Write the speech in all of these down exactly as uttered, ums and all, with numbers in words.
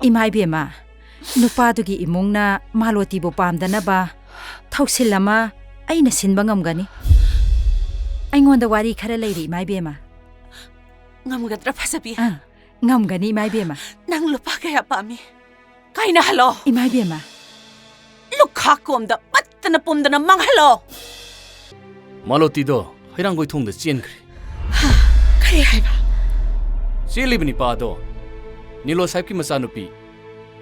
ꯏꯃꯥ ꯏꯕꯦꯝꯃ, ꯅꯨꯄꯥꯗꯨꯒꯤ ꯏꯃꯨꯡꯅ ꯃꯥꯂꯣꯇꯤꯕꯨ ꯄꯥꯝꯗꯅꯕ ꯊꯧꯁꯤꯜ ꯑꯃ ꯑꯩꯅ ꯁꯤꯟꯕ ꯉꯝꯒꯅꯤ꯫ ꯑꯩꯉꯣꯟꯗ ꯋꯥꯔꯤ ꯈꯔ ꯂꯩꯔꯤ, ꯏꯃꯥ ꯏꯕꯦꯝꯃ꯫ ꯉꯝꯒꯗ꯭ꯔꯥ, ꯐꯖꯕꯤ? ꯑꯥ, ꯉꯝꯒꯅꯤ, ꯏꯃꯥ ꯏꯕꯦꯝꯃ꯫ ꯅꯪ ꯂꯨꯄꯥ ꯀꯌꯥ ꯄꯥꯝꯃꯤ? ꯀꯥꯏꯅꯍꯜꯂꯣ꯫ ꯏꯃꯥ ꯏꯕꯦꯝꯃ꯫ ꯂꯨꯈꯥꯛ ꯀꯣꯝꯗ ꯄꯠꯇꯅ ꯄꯨꯝꯗꯅ ꯃꯥꯡꯍꯜꯂꯣ꯫ ꯃꯥꯂꯣꯇꯤꯗꯣ ꯍꯩꯔꯥꯡꯒꯣꯏ ꯊꯣꯡꯗ ꯆꯦꯟꯈ꯭ꯔꯦ꯫ ꯀꯔꯤ ꯍꯥꯏꯕ? ꯆꯦꯜꯂꯤꯕ ꯅꯤꯄꯥ ꯑꯗꯣ ꯅꯤꯂꯣ ꯁꯥꯍꯦꯕꯀꯤ ꯃꯆꯥꯅꯨꯄꯤ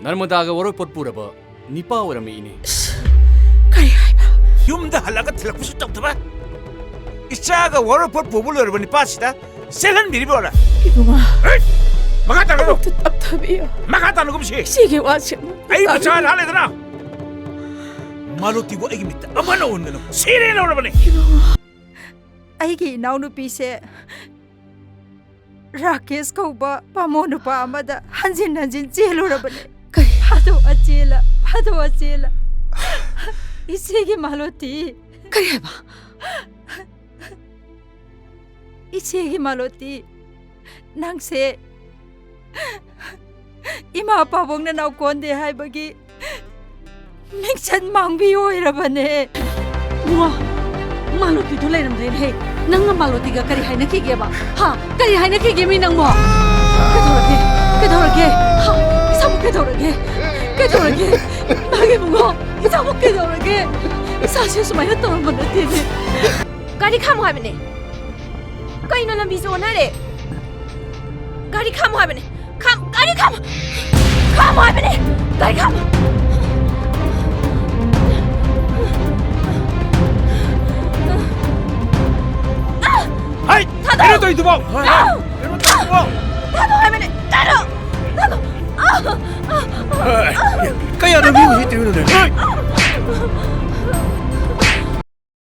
ꯅꯔꯃꯗꯥꯒ ꯋꯥꯔꯣꯏꯄꯣꯠ ꯄꯨꯔꯕ ꯅꯤꯄꯥ ꯑꯣꯏꯔꯝꯃꯤ, ꯏꯅꯦ꯫ ꯀꯔꯤ ꯍꯥꯏꯕ? ꯌꯨꯝꯗ ꯍꯜꯂꯒ ꯊꯤꯜꯂꯛꯄꯁꯨ ꯇꯧꯗꯕ, ꯏꯆꯥꯒ ꯋꯥꯔꯣꯏꯄꯣꯠ ꯄꯨꯕ ꯂꯣꯏꯔꯕ ꯅꯤꯄꯥꯁꯤꯗ ꯆꯦꯜꯍꯟꯕꯤꯔꯤꯕ ꯑꯣꯏꯔꯦ꯫ ꯏꯕꯨꯡꯉꯣ, ꯍꯩꯠ! ꯃꯈꯥ ꯇꯥꯔꯛꯀꯅꯨ꯫ ꯑꯃꯨꯛꯇ ꯇꯞꯊꯕꯤꯌꯨ꯫ ꯃꯈꯥ ꯇꯥꯔꯛꯀꯅꯨ, ꯀꯨꯝꯁꯤ꯫ ꯏꯆꯦꯒꯤ ꯋꯥꯁꯦ ꯑꯃꯨꯛꯇ ꯑꯩ ꯃꯆꯥ ꯇꯥꯕꯤꯌꯨ꯫ ꯂꯥꯜꯂꯦꯗꯅ꯫ ꯃꯥꯂꯣꯇꯤꯕꯨ ꯑꯩꯒꯤ ꯃꯤꯠꯇ ꯑꯃꯅ ꯎꯍꯟꯒꯅꯨ꯫ ꯁꯤꯔꯦ ꯂꯧꯔꯕꯅꯤ꯫ ꯏꯕꯨꯡꯉꯣ꯫ ꯑꯩꯒꯤ ꯏꯅꯥꯎꯅꯨꯄꯤꯁꯦ ꯔꯥꯀꯦꯁ ꯀꯧꯕ ꯕꯥꯃꯣꯟ ꯅꯨꯄꯥ ꯑꯃꯗ ꯍꯟꯖꯤꯟ ꯍꯟꯖꯤꯟ ꯆꯦꯜꯂꯨꯔꯕꯅꯦ꯫ ꯀꯔꯤ? ꯐꯥꯗꯣꯛꯑ ꯆꯦꯜꯂ, ꯐꯥꯗꯣꯛꯑ ꯆꯦꯜꯂ꯫ ꯏꯆꯦꯒꯤ ꯃꯥꯂꯣꯇꯤ꯫ ꯀꯔꯤ ꯍꯥꯏꯕ? ꯏꯆꯦꯒꯤ ꯃꯥꯂꯣꯇꯤ, ꯅꯪꯁꯦ ꯏꯃꯥ ꯄꯥꯕꯨꯡꯅ ꯅꯥꯎꯀꯣꯟꯗꯦ ꯍꯥꯏꯕꯒꯤ ꯃꯤꯡꯆꯠ ꯃꯥꯡꯕꯤ ꯑꯣꯏꯔꯕꯅꯦ꯫ ꯏꯕꯨꯡꯉꯣ, ꯃꯥꯂꯣꯇꯤꯗꯨ ꯂꯩꯔꯝꯗ꯭ꯔꯦꯅꯦꯍꯦ꯫ ꯅꯪꯒ ꯃꯥꯂꯣꯇꯤꯒ ꯀꯔꯤ ꯍꯥꯏꯅꯈꯤꯒꯦꯕ? ꯍꯥ? ꯀꯔꯤ ꯍꯥꯏꯅꯈꯤꯒꯦ ꯃꯤ ꯅꯪꯕꯣ? ꯀꯩꯗꯧꯔꯒꯦ? ꯀꯩꯗꯧꯔꯒꯦ? ꯍꯥ? ꯏꯁꯥꯕꯨ ꯀꯩꯗꯧꯔꯒꯦ? ꯀꯩꯗꯧꯔꯒꯦ? ꯏꯃꯥꯒꯤ ꯏꯕꯨꯡꯉꯣ, ꯏꯁꯥꯕꯨ ꯀꯩꯗꯧꯔꯒꯦ? ꯏꯁꯥꯁꯦ ꯁꯨꯃꯥꯏꯅ ꯇꯧꯔꯝꯕ ꯅꯠꯇꯦꯅꯦ꯫ ꯒꯥꯔꯤ ꯈꯥꯝꯃꯣ ꯍꯥꯏꯕꯅꯦ꯫ ꯀꯩꯅꯣ ꯂꯝꯕꯤꯁꯦ ꯑꯣꯟꯅꯔꯦ? ꯒꯥꯔꯤ ꯈꯥꯝꯃꯣ ꯍꯥꯏꯕꯅꯦ꯫ ꯈꯥꯝ-, ꯒꯥꯔꯤ ꯈꯥꯝꯃꯣ꯫ ꯈꯥꯝꯃꯣ ꯍꯥꯏꯕꯅꯦ꯫ ꯒꯥꯔꯤ ꯈꯥꯝꯃꯣ꯫ ꯍꯩ! ꯊꯥꯗꯧ! ꯀꯩꯅꯣ ꯇꯧꯔꯤꯗꯨꯕꯣ? ꯍꯩ! ꯀꯩꯅꯣ ꯇꯧꯔꯤꯗꯨꯕꯣ? ꯊꯥꯗꯧ ꯍꯥꯏꯕꯅꯦ꯫ ꯊꯥꯗꯧ! ꯊꯥꯗꯧ! ꯍꯩ! ꯀꯌꯥꯗ ꯃꯤ ꯍꯧꯖꯤꯛ ꯇꯤꯔꯨꯅꯨꯅꯦ? ꯍꯩ!